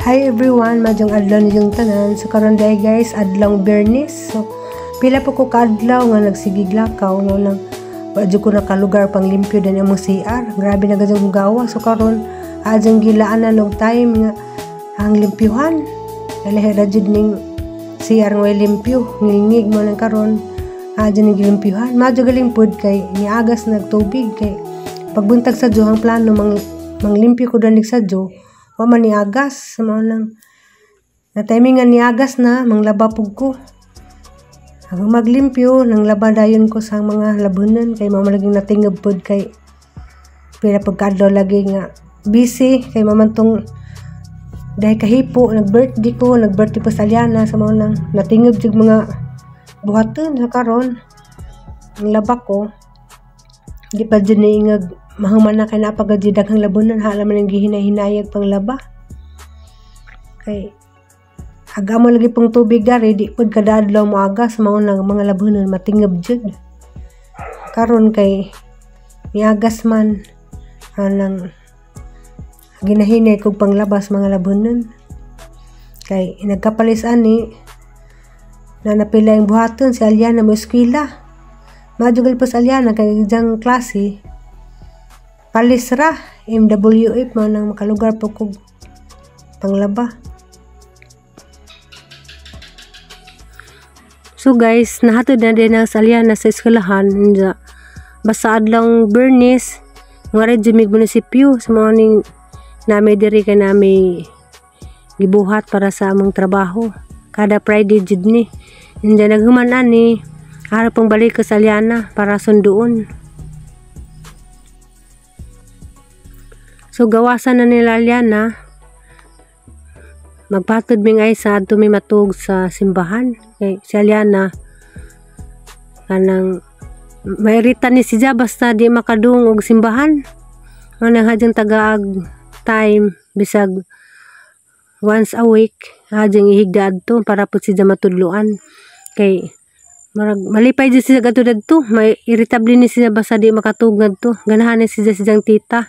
Hi everyone, maayong adlaw ninyong tanan. So karon day guys, adlawng Biyernes. So pila pa ko kaadlaw nga nagsigig lakaw no nang wa jud ko nakalugar pang limpyo din among CR. Grabe na gajang hugawa. So karon ajang gilaanan og time nga ang limpyuhan. Lahi ra jud ning CR nga way limpyo. Ngilngig mo nang karon ajang ning gilimpyuhan. Madyo galing pod kay niagas nagtubig kay pagbuntag sa Diyo ang plano manglimpyo ko danig sa Diyo. Wa man niagas mao nang na timingan niagas na manglaba pug ko. Ang maglimpyo nang laba dayon ko sa mga labunan kay mao man laging natingob pod kay pila pagkaadlaw lagi nga busy kay mamantong dahil kahipo nag-birthday ko, nag-birthday pa sa Aliana sa mao nang natingob jud mga buhaton sa karon. Ang laba ko di pa jud niingag mahuman na kay napagad jud daghang labunan, hala man ang gihinay-hinayag pang laba. Kay aga mo lagi pong tubig dari di pud kada adlaw moaga sa mao nang mga labunan matingob jud. Karon kay niagas man anang ginahinay kog panglabas mga labunan. Kay nagkapalis ani na napila yung buhaton si Aliana mo eskwela. Majugal pa sa Aliana kay diyang klase palis ra MWF man ang makalugar po kog panglaba. So guys, nahatod na din ang Aliana sa eskwelahan. Basta adlawng Biyernes nga ra jud mig munisipyo sa mao ning nami diri kay nami gibuhat para sa among trabaho. Kada Friday jud ni. Inja naghuman ani harap pong balik ko sa Aliana para sunduon. So gawasan na nila Aliana. Magpatod mi ngay sa adto mi matug sa simbahan. Kay si Aliana kanang mairita ni siya basta di makadung og simbahan. Manang hadyang tagaag time bisag once a week hadyang ihigda adto para pud siya matudloan. Kay marag malipay jud siya gadto dadto, may irritable ni siya basta di makatug ngadto. Ganahan ni siya siyang tita.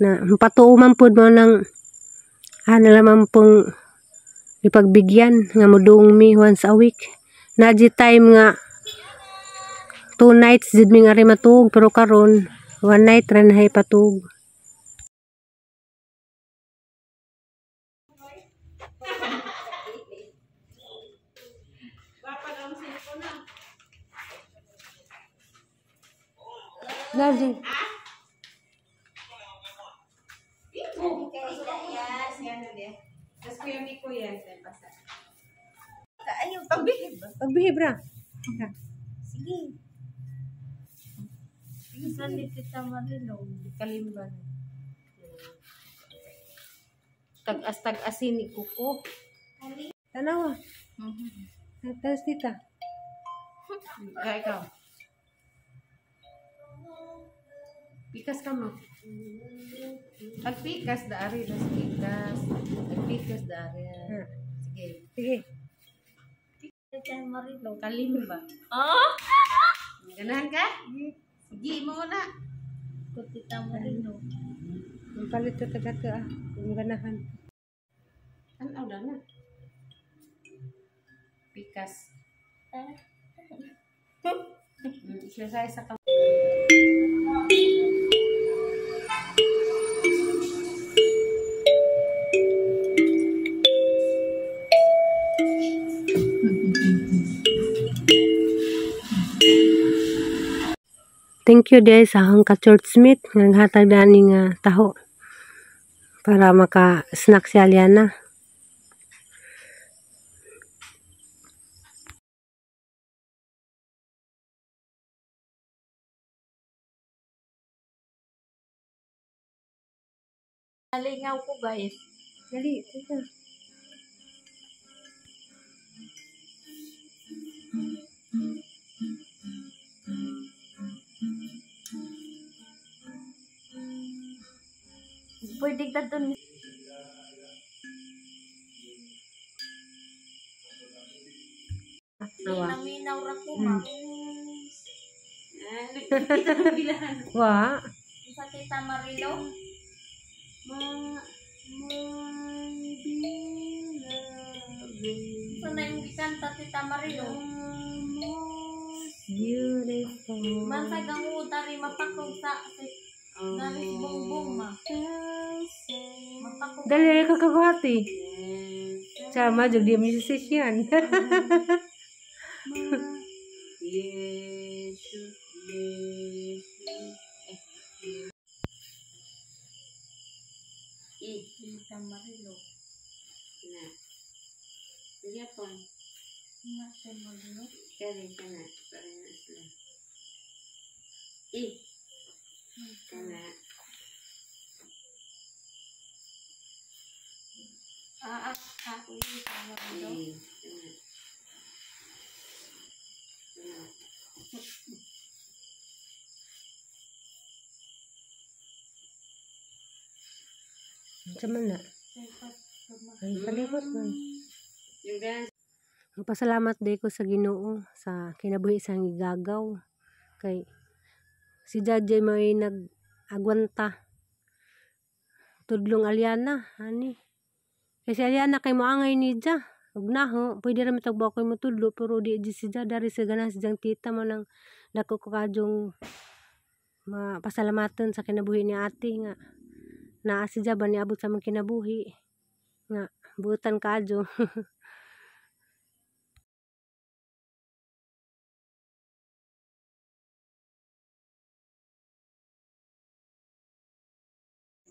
Na patuo man pud mo nang ana lamang pong ipagbigyan nga modung mi once a week. Naji time nga 2 nights jud mi nga ri matuog pero karon 1 night ra na hay patug. Naji. Tapos Kuya Miko yan. Ayaw, pagbihib. Pagbihib ra. Sige. Sige, saan ni Tita Marilo? Kalimban. Tag-as-tag-asin ni Kuko. Tanawa. Tapos tita. Kaya ikaw. Pikas ka mo. Agpikas daari das pikas. Agpikas daari. Sige. Sige. Tita Marilo. Kalimba. Oh? Ganahan ka? Sige mo na. Ko Tita Marilo. Ang palit ta taga ah. Kung ganahan. Ano na na? Pikas. Exercise sa kamay. Thank you day sa akong ka-church mate nga naghatag dani nga taho para maka-snack si Aliana. Nalingaw ko guys. Dali, teka. Pwede ka dun. Awa. Naminaw ra ko, ma. Wa. Sa Tita Marilo? Ma, ma, Kanta Tita Marilo. Beautiful. Mansag ang utari mapakog sa daris bongbong ma. Mapakog. Dali ay kakakuhati. Sama jud di musician. Yesu, Yesu. Eh. Tita Marilo. Na. Sige po. Na siya Marilo. Kaya ka na. Para na sila. Eh. Kana. Ah, ah, ah, uy, Tita Marilo. Eh. Kana. Kana. Unsa man na? Ay, palihot man. Yung dance. Magpasalamat day ko sa Ginoo sa kinabuhi sa gigagaw. Kay si Jajay may nag-agwanta. Tudlong Aliana, ani. Kay si Aliana kay moangay ni Ja. Ug naho, pwede ra man tagbo ko mo tudlo pero di di si Ja dari sa ganahan si jang tita mo nang dako ko kadyong mapasalamatan sa kinabuhi ni ate nga naa si Ja ba niabot sa among kinabuhi nga buutan kaadyo.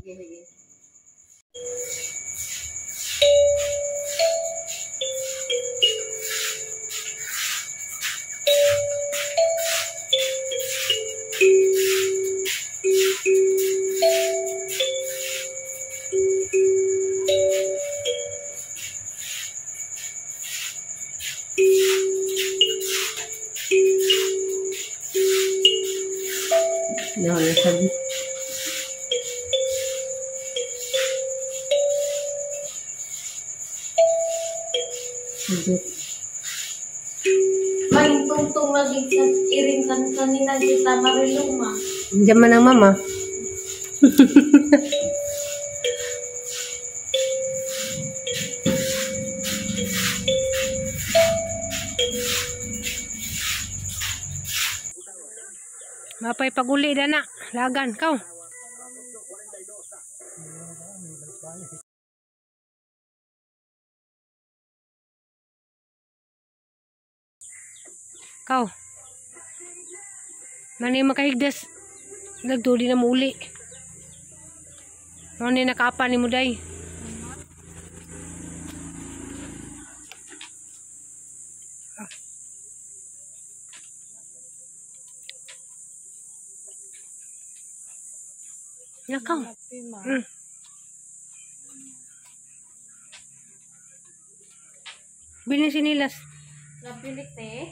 Sige, sige. No, sabi. May tungtong lagi sa iring kan kanina Tita Marilo ma. Diyan man ang mama. Mapay paguli na na. Lagan, kaw. Kaw. Mani makahigdas. Nagduli na muli. Mani nakapa ni Muday. Ah. Nakaw. Bilin sinilas. Nabilit eh.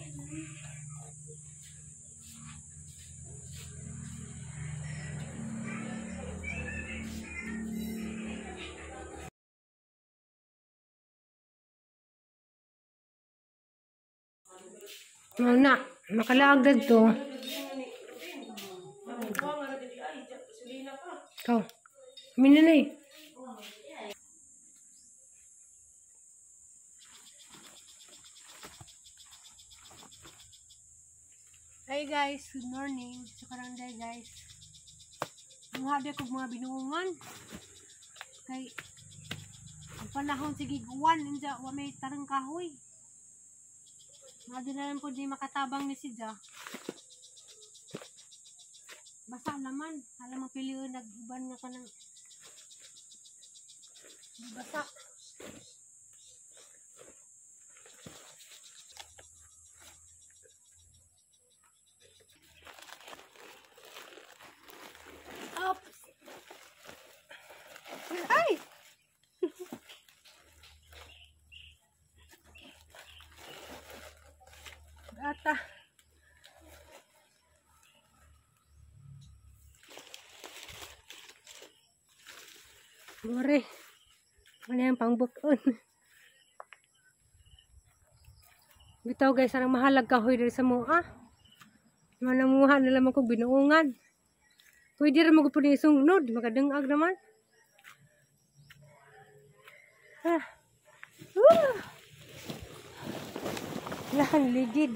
Ano na, makalaag to. Ikaw. Aminin na eh. Hey guys, good morning. So karon day guys. Muha ko mga binuongan. Kay ang panahon sige uwan inja wa may tarang kahoy. Madi na lang po di makatabang ni si Ja. Basa naman. Alam mo piliun nag-uban nga ka ng basa. Oops. Ay! Ata. More. Ano yan, pangbukon. Bitaw guys, sarang mahalag kahoy diri sa mua. Manamuha na lamang kong binuungan. Pwede rin mo po ni isungnod, makadungag naman. Ah. Woo! Lahan ligid.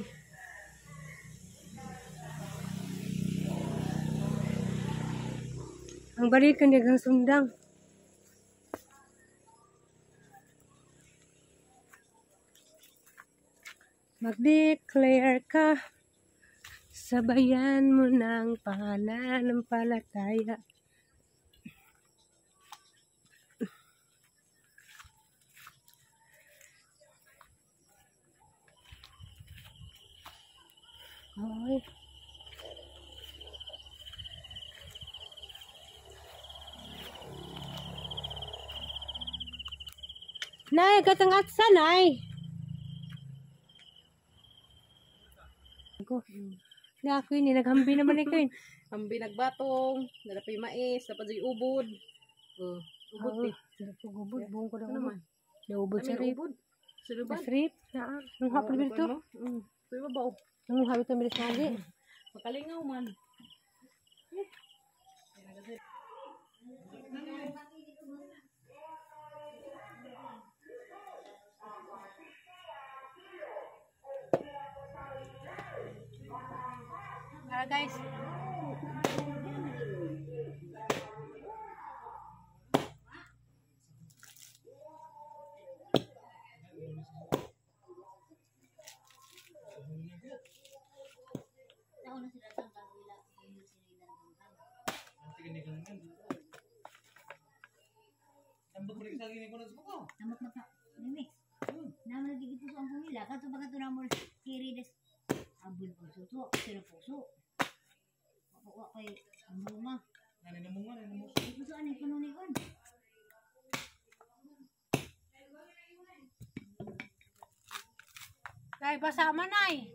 Ang balikan niya ang sundang. Mag-declare ka, sabayan mo ng pananampalataya. Ay. Nay, katang atsa, nay. Ako. Na ako yun, naghambi naman ikaw yun. Hambi nagbatong, nalapay mais, napad yung ubod. Oh, ubod eh. Ubod, buong ko na Ano ubod. man? Naubod sa Amin, rip. ubod. Suluban. Sa rip, na. Nung hapon Oh, dito. Suyo ba? Nung hapon ito bilis lagi. Makalingaw man. Tara guys. Namot na mix. Naman nagigipuso ang pumila. Kato ba kato namon kiri des abul puso sino puso. Wa kay ang bunga. Puso ani kuno ni on. Nay, basa man nay.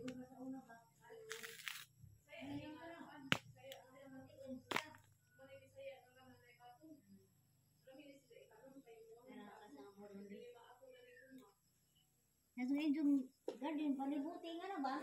Nato yung garden palibuti nga na ba?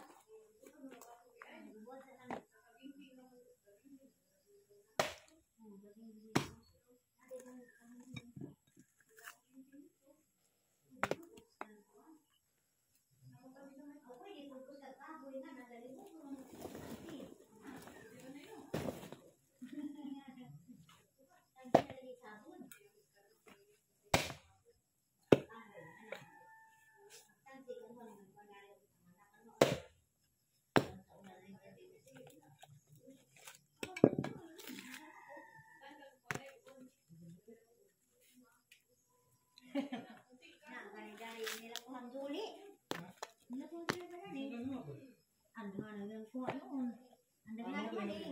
Na gani nila kuhang duli. Nila kuhang duli ba na ni? Ang nga na yung kuha noon. Ang daghan man eh.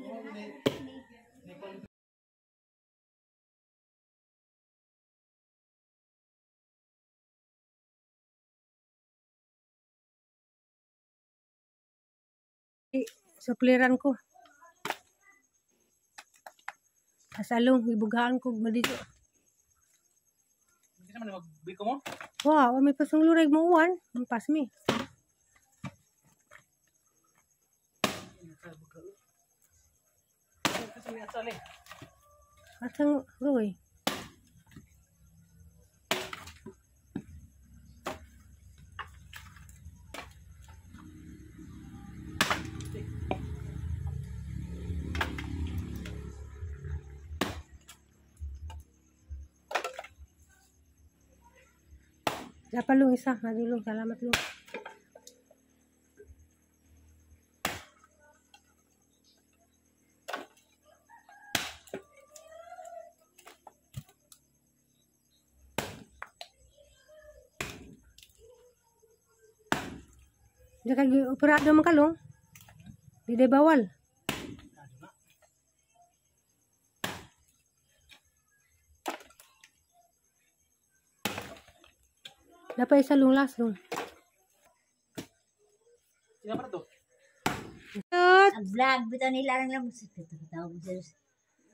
Supliran ko. Asalong, ibugaan ko madito. Hindi naman magbiko mo? Wow, may pasong luray mo uwan. Ang pasmi. Kasi may atsal eh. Asang roy. Dapat lung isa, madulong. Salamat lung. Di ka operado man kalong. Di day bawal. Dapat isa lung last lung. Sino pa to? Ang vlog bitaw nila lang lang sa tawag sa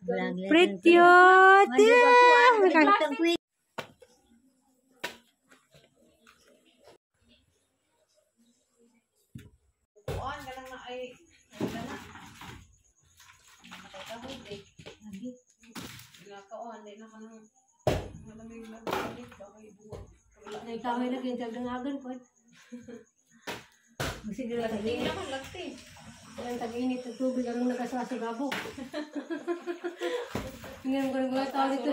vlog lang. Pretty. Pretty. Kuan ka lang na ay wala na. Nakatahod eh. Ginakaon, di na ka nang malamig na balik ba kay buwag. Ikaw ay naging dagdangagan po. Sige lang Lagting tag-init. naman, lagting. Walang tag-init ang tubig ang nakasasugabo. Ngayon ko nang mga tao dito.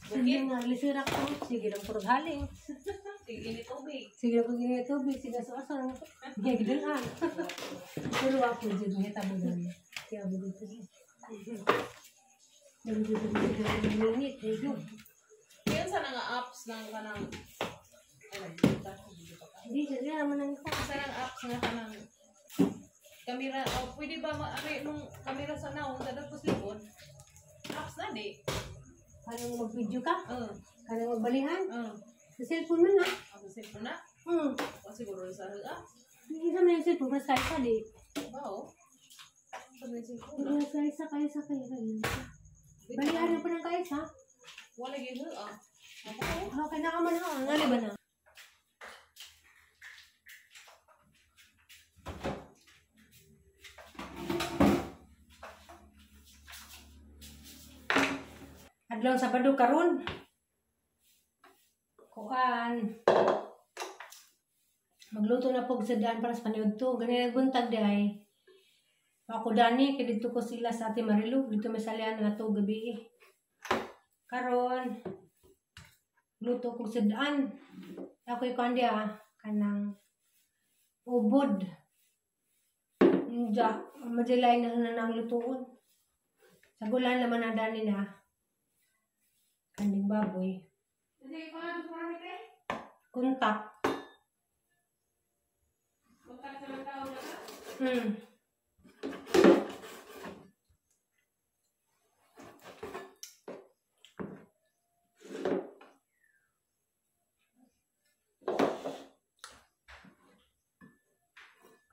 Sige nga, lisirak ko. Sige lang puro haling. Sige, init tubig. Sige lang puro init tubig. Sige so asa lang ako. Ngigdalan. Pero ako dyan, may tabugan. Kaya bugod ko siya. Nagiging medyo. Ngayon sa nga apps ng kanang Hindi, siya naman ang ikaw. Sa nang apps nga kanang kamera, oh, pwede ba nung kamera sa naong sa datos likod? Apps na di. Kanang mag-video ka? Kanang magbalihan? Sa cellphone mo na. Ako sa cellphone na? O siguro sa ah. Hindi sa may cellphone, mas kaya ka di. Bao. Sa may cellphone. Mas kaya sa kaya sa kaya. Balihan na po ng kaya sa? Wala gyud ah. Okay na ka man ha. Ang ba na? Adlaw Sabado karon. Kuan. Magluto na pog sa daan para sa paniudto. Ganyan buntag di ay. Ako dani kay didto ko sila sa Ate Marilu, didto may salian na to gabi. Karon luto kog sudaan. Ako'y kuan diha kanang ubod. Unja, madilay na na ang lutuon. Sagulan naman na dani na. Kanding baboy. Kuntak.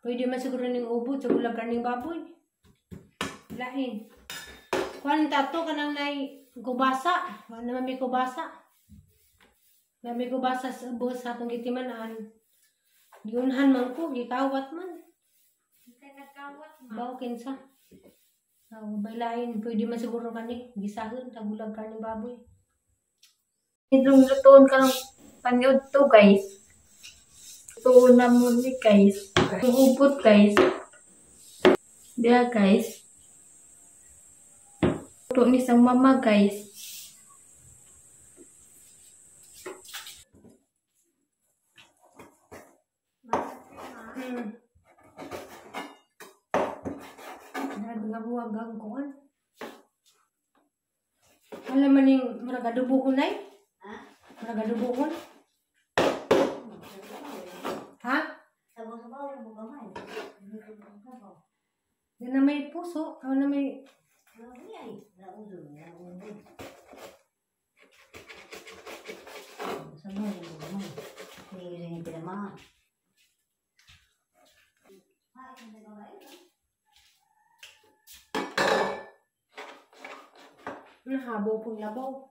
Pwede man siguro ning ubod sa gulag karning baboy. Lain. Kuan tato kanang nay kubasa. Wala naman may kubasa. Na may kubasa sa ubos sa atong gitiman-an. Giunhan man ko, gikawat man. Baw kinsa. Baylain, pwede man siguro kani gisahon sa gulag karning baboy. Itong lutuon ka ng paniudto guys. Lutuon na mo ni guys. Ang ubot guys. Diya guys. Luto ni sang mama guys. Grabe nga buwag ang kuwan. Alam man yung murag adobo ko nay? Ha? Murag adobo ko. Ha? Sabaw-sabaw lang mo gamay. Hindi ko sabaw. Yan na may puso. Ako na may... Sabaw lang mo gamay. Hindi ko pinamahan. Nahabaw pong labaw.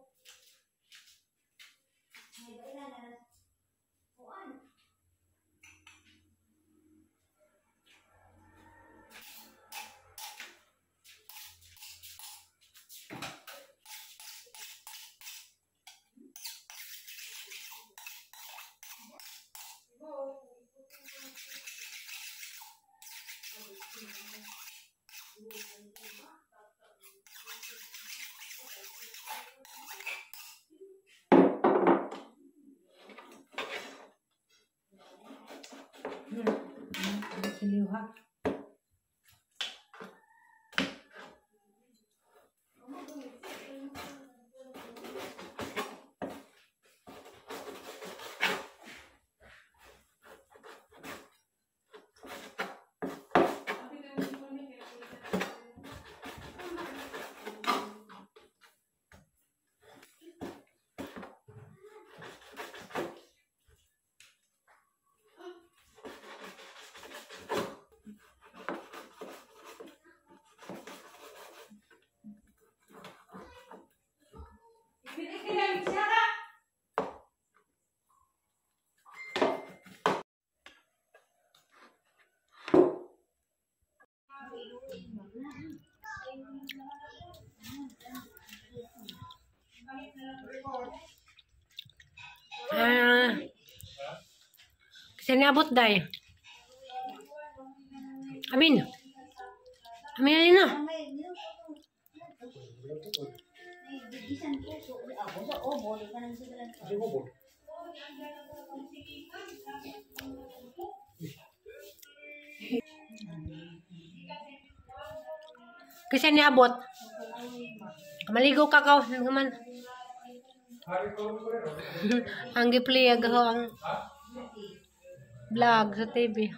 Siliw ha. Kasi niabot day. Amin. Amin na. May may gisan puso. Ako sa obo, di ka nang sigalan. Kasi niabot. Maligo ka ka naman. Ang giplay ho ang vlog sa TV.